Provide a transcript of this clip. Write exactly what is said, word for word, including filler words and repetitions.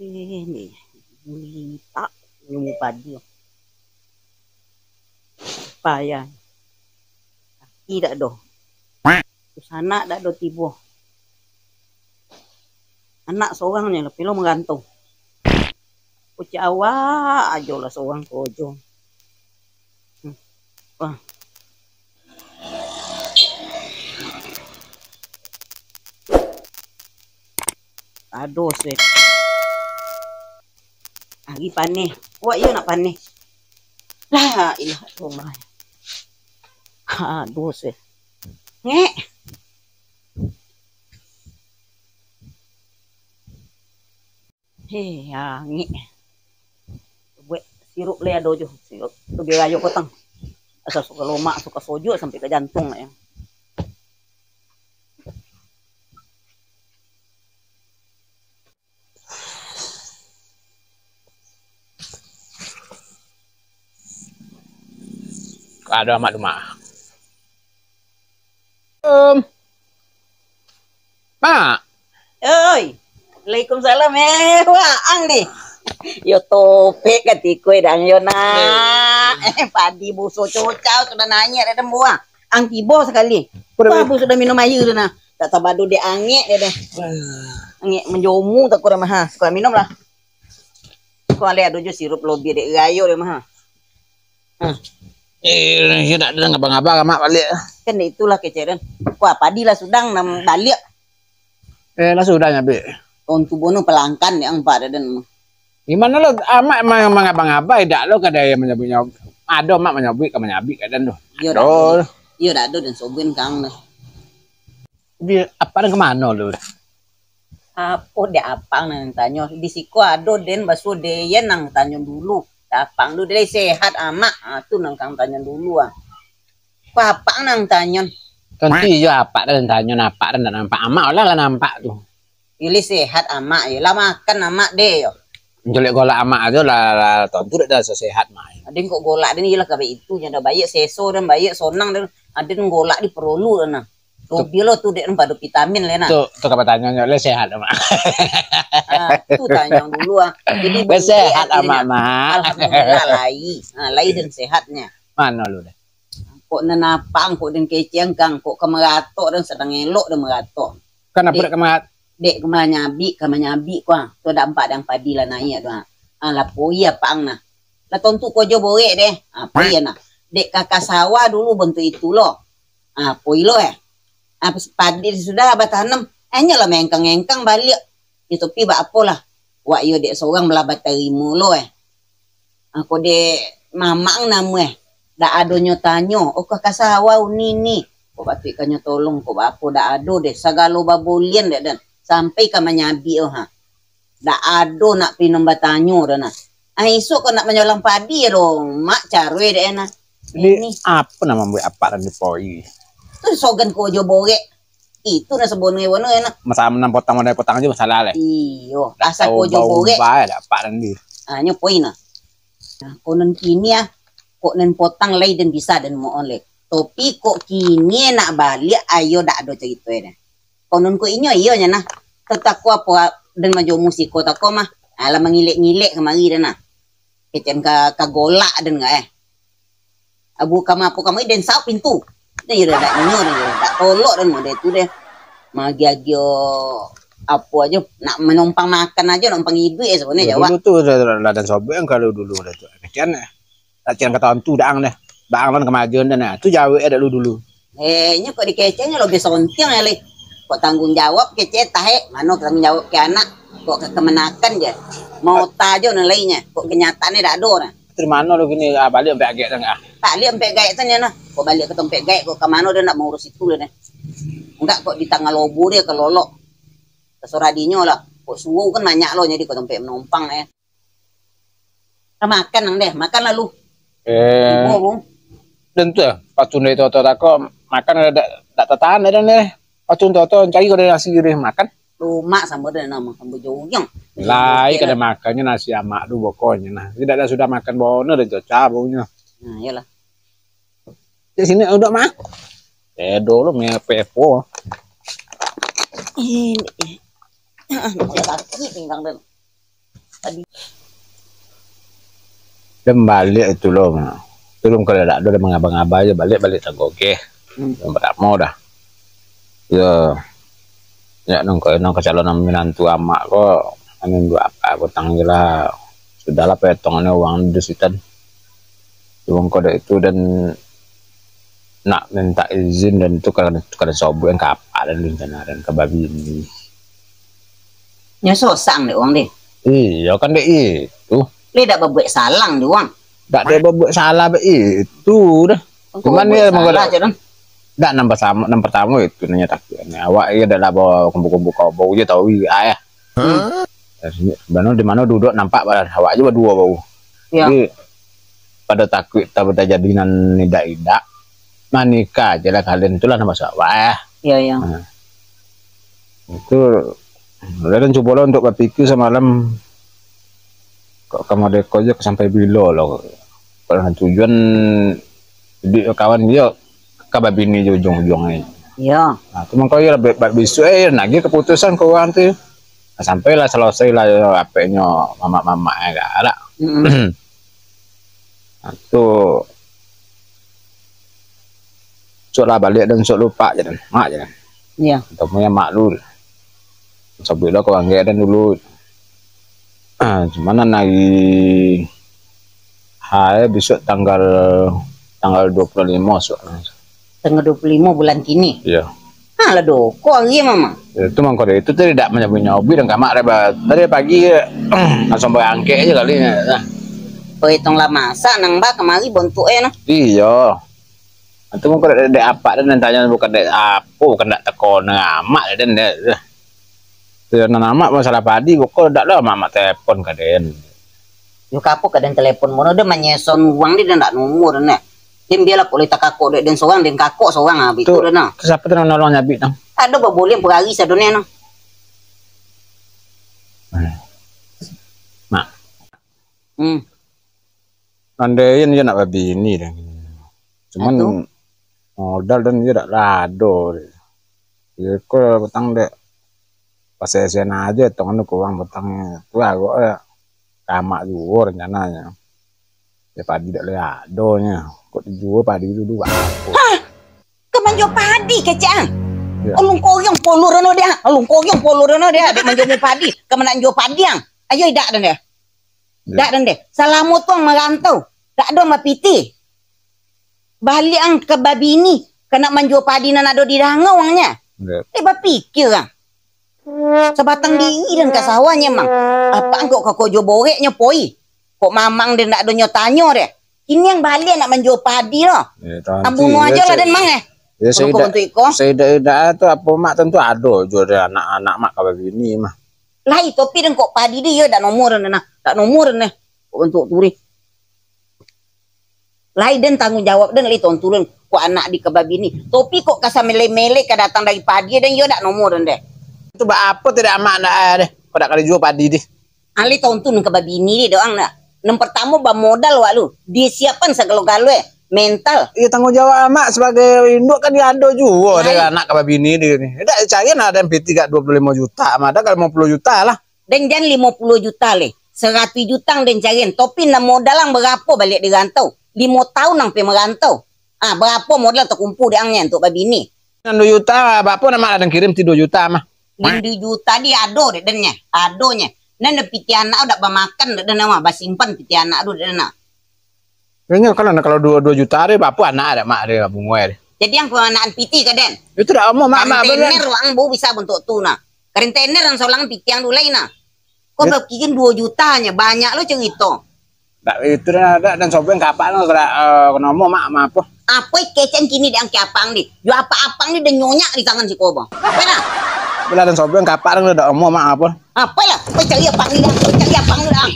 Eh, ni, bulitak, ilmu padi. Payah. Laki dak ado. Sanak dak ado tibo. Anak sorang nyo lah, pilo marantau. Kocak awak ajo lah sorang korojo. Hmm. Wah. Aduh, seh. Hari paneh. Awak iyo nak paneh. La ilaha illallah. Aduh, seh. Ngek. Heh, angek. Buek sirup lai ado jo. Sirup tu birayo kotang. Asal suka lomak, suka sojo sampai ka jantung lah ya. Ado amak tu, Mak. Em. Mak. Oi. Waalaikumsalam. Eh, waang deh. Yo topek katiko dang yo nak. Eh, padi buso cocau sudah naiak dah dembuah. Ang tibo sakali. Wah, bu sudah minum air tu nah. Tak tabadu dek angek deh deh. Angek menjomu tak kurang maha. Suka minum lah. Kau alih ado jo sirup lobi dek rayo deh maha. Hmm. Eh, yo nak dengar ngaba-ngaba amak baliak. Kan itulah kecek den. Wah, padi lah sudang nam baliak. Eh, lah sudah nyabik. Ontu bono pelangkan yang empat den. Gimana lo, amak mang-, mangaba-ngaba, idak lo kadai manyabuiknyo. Ado mak manyabuik, ka manyabik kadan tu. Iyo dak ado. Iyo dak ado den sogun kang tu. Di, apak den ka mano lu? Apo dek apang nan tanyo? Di siko ado den basuo den nan tanyo dulu. Dek apang tu dek sehat amak. Ha, tu nan kang tanyo dulu ah. Ko apang nan tanyo? Tantu iyo apak den tanyo, apak den dak nampak. Amak lah lah nampak tu. Iyo lai sehat amak yo. Lah makan amak deh yo. Menculik golak amak ajo lah, lah tontu dak ado sehat mak. Aden kok golak den iyolah kabek itu nyo dah baiak seso den baiak sonang den. Aden golak di perolu den nah. Lobi lo tu dek pado vitamin le nah. Tu, tu ka batanyo nyo le sehat mak. Ah, tu tanyo dulu ah. Jadi sehat amak mak. Alhamdulillah lai. Ha, lai den sehatnyo. Mano lu deh? Kok nan apang kok den keceng kang kok ka maratok den sadang elok den maratok. Kan apo dek ka maratok? Dek ka manyabik, ka manyabik ko ah. Tu dak nampak dang padi lah naiak tu ah. Ah, lah poi apang nah. Lah tontu ko jo borek deh. Ah, poi nah. Dek ka ka sawah dulu bantuak itu lo. Ah, poi lo eh. Ah, padi sudah batanam. Hanyo lah maengkang-engkang baliak. Yo tapi bak apo lah. Wak iyo dek sorang lah batarimo lo eh. Ako dek mamang namuah, dak adonyo tanyo, oh ka sawah uni ni, kok batuik kanyo tolong, kok baapo dak ado deh, sagalo babolian dek den, sampai ka manyabik oh ha. Dak ado nak pinun batanyo dah nah. Ah, isok kok nak manyolang padi lo, mak caroi dek nah. Jadi, ini apo nak mambuek apak dan dipoi? Tu sogan ko jo borek. Itu nah sabono-bono nah. Masalah menang potang, modal potang aja masalah leh. Iyo, asa ko jo borek. Ubah dak apak dan di. Ah, nyo poin nah. Nah, konon kini ah, kok nen potang lai den bisa den moon leh. Tapi kok kini nak baliak ayo dak ado carito deh. Konon ko inyo iyo nya nah. Tetako apo den majomu siko tako mah. Alah mangilek-ngilek kamari dah nah. Kecen ka, ka golak den ka eh. Abu kama apo kama den sauk pintu. Dah iyo dak inyo dah dak tolok dah model tu deh. Magi-agi apo ajo nak manompang makan ajo nak nompang iduik eh sabananyo jawab. Dulu tu lah dan sobek kalau dulu dah tu. Kecen eh. Tak cian kata antu daang deh. Daang lan kemajuan dah nah. Tu jawek dak lu dulu. Eh, nyo kok dikeceng nyo lebih sontiang ya leh. Kok tanggung jawab kecek tahe, mano tanggung jawab ke anak? Kok ke kemenakan je. Mau ta jo nan lainnya. Kok kenyataannya dak ado nah. Dari mano lu kini ah, baliak ampek agek tu ah? Baliak ampek gaek tu nyo nah. Kok baliak ke tompek gaek kok ka mano dia nak maurusi tu lah deh. Enggak kok di tangah lobo dia ke lolok. Terserah dinyo lah. Kok suruh kan banyak lo jadi kok tompek penumpang eh. Lah makan nang deh, makan lalu. Eh. Ibo, Bung. Dan tu, pas tu dari toto tako, makan dak dak tatahan dah deh. Pas tu toto cari kau dari nasi deh makan. Lumak sama deh nama, sama jogiang. Lai kada makannyo nasi amak tu pokoknyo nah. Tidak ada sudah makan bono dah cocah bunyo. Nah, iyalah. Di sini udah mah. Eh dulu me pepo. Ini. Ah, sakit pinggang dan. Tadi. Dan baliak itu lo. Itu lo kalau dak ado, dah mangaba-ngaba aja, baliak-baliak tagogeh. Hmm. Yang pertama dah. Ya. Ya, nang ka, nang kacalonan minantu amak ko, anu, dua apa, utang je lah. Sudahlah, potong ni uang di sitan. Uang ko dak itu, dan nak minta izin, dan tu kada, kada sobok yang ka apak, dan rencana dan ka babini. Nyo sosang dek uang deh. Iyo, kan dek itu. Leh dak babuek salang dek uang. Dak ado babuek salah baitu dah. Engkau Cuman babuek ya, mangko salah dak, je, Don. Dak, nan pertama, nan pertama itu nanya takut. Awak iya dak lah bawa kumpul-kumpul kau, bau je tahu iya, ah, ya. Hah? Di mano, di mano duduk nampak badan awak je berdua bau. Ya. Jadi, pada takut tak terjadi nan idak-idak, manikah aja lah kalian, itulah nama awak, ya. Ya, ya. Nah. Itu, udah kan cubo lah untuk bapikir samalam. Kok ka modeko je sampai bilo lo. Kalau tujuan duit kawan dia ka babini je ujung-ujung ni. Iyo. Nah, tu mangko yo lah be-, be-, besok eh nagih keputusan ke orang tu. Nah, sampailah selesai lah yo, apeknyo mamak-mamak eh galak. Mm-mm. Nah, tu sok lah baliak dan sok lupa je dan mak je dan. Iyo. Ketemu yang mak lu. Sabuik lah kau anggek dan dulu. Ah, cuman nan hari, hai, besok tanggal, tanggal dua puluh lima, sok. Tanggal dua puluh lima bulan kini? Iya. Ha, lah doko hari, Mama. Ya, itu mangko dari itu tadi dak manyabut-nyabut dan kamak dah ba-, tadi pagi, langsung berangkek aja kali. Nah. Oh, hitung lah masak nang ba kamari bontuk eh nah. Iya. Itu mangko dek, dek apak dan tanya bukan dek apo, bukan dak teko nang amak dan dek. Iyo, nan amak masalah padi, kok dak lah amak-amak telepon ka den. Yo, ka apo ka den telepon, mono den manyeson uang di den dak nomor den, eh. Den bialah kok lai takakok dek den sorang, den kakok sorang, ah, bitu den, ah. Tu siapo tu nan nolong nyabik tu? Ado baboleh parari sadonyo, no. Hmm. Mak. Hmm. Andai iyo nak babini den. Cuman, atu? Modal dan iyo dak lah ado. Iyo ko petang dek. Pas S N A aja tong anu kurang petang tu agak eh. Kamak juo rencananyo. Ya padi dak lah adonyo. Kok dijuo padi tu dulu apo? Hah? Ka manjuo padi kecek ang? Ya. Alun koriang polo rano dia. Alun koriang polo rano dia. Dek manjuo padi. Ka manjuo padi ang. Ayo idak dan dia. Ya. Dak dan deh. Salamo tu ang marantau. Dak ado mapiti. Baliak ang ka babini, ka nak manjuo padi nan ado di dangau ang nyo. Yo. Eh, bapikir ang. Sabatang diri den ka sawah nyo, Mang. Apak ang kok ka kojo borek nyo poi. Kok mamang den dak ado nyo tanyo deh. Kini ang baliak nak manjuo padi lo. Yo, tanti, ang bunuah yo, ajo lah den, Mang, eh. Yo, kalau kok saidak, bantuak iko. Saidak-idak tu apo mak tentu ado jo deh anak-anak mak ka babini mah. Lai, tapi den kok padi deh, yo dak nomor den nah. Dak nomor den nah. Kok bantuak turih. Lai den tanggung jawab den lai tontu den, kok anak di ka babini. Topi kok ka samele-mele ka datang dari padi den, iyo dak nomor den deh. Tu baapo tidak amak ndak, eh, deh, kok dak ka dijuo padi deh. Ali tontu ka babini deh doang dah. Nan pertamo bamodal wak lu, disiapkan sagalo-galo eh, mental. Iyo tanggung jawab amak sebagai induk kan dia ado juo deh anak ka babini deh ni. Dak cari nak ada P T gak dua puluh limo juta, amak ada kalau limo puluh juta lah. Den jan limo puluah juta leh, saratuih juta ang den carian, tapi nan modal ang barapo baliak di rantau? Limo taun ang pai marantau. Ah, barapo modal takumpua dek ang nyo untuak babini? Nan duo juta, barapo nan mak lah den kirim ti duo juta mah? Nan duo juta di ado dek den nyo, ado nyo. Nan den pitih anak dak bamakan dek den mah, basimpan pitih anak tu dek den nah. Inyo kan kalau duo, duo juta deh, barapo anak dek mak deh, bungo deh. Jadi ang pamanakan pitih ka den? Itu dak amuah, mak, mak, rentenir ang bu bisa bantuak tu nah. Rentenir ang solang pitih ang dulai nah. Kok bakikin duo juta nyo, banyak lo cerito. Dak itu dah, dak, dan sobeng kapak lo, kada, eh, kada amuah, mak, mak, apo? Apo kecek kini dek ang ka apak ang di? Yo apak-apak ni den nyonyak di tangan siko, bang. Apo nah? Bila dan sobeng kapak lo, dak amuah, mak, apo? Apo lah, kau cari apak ang di dah, kau cari apak ang di dah.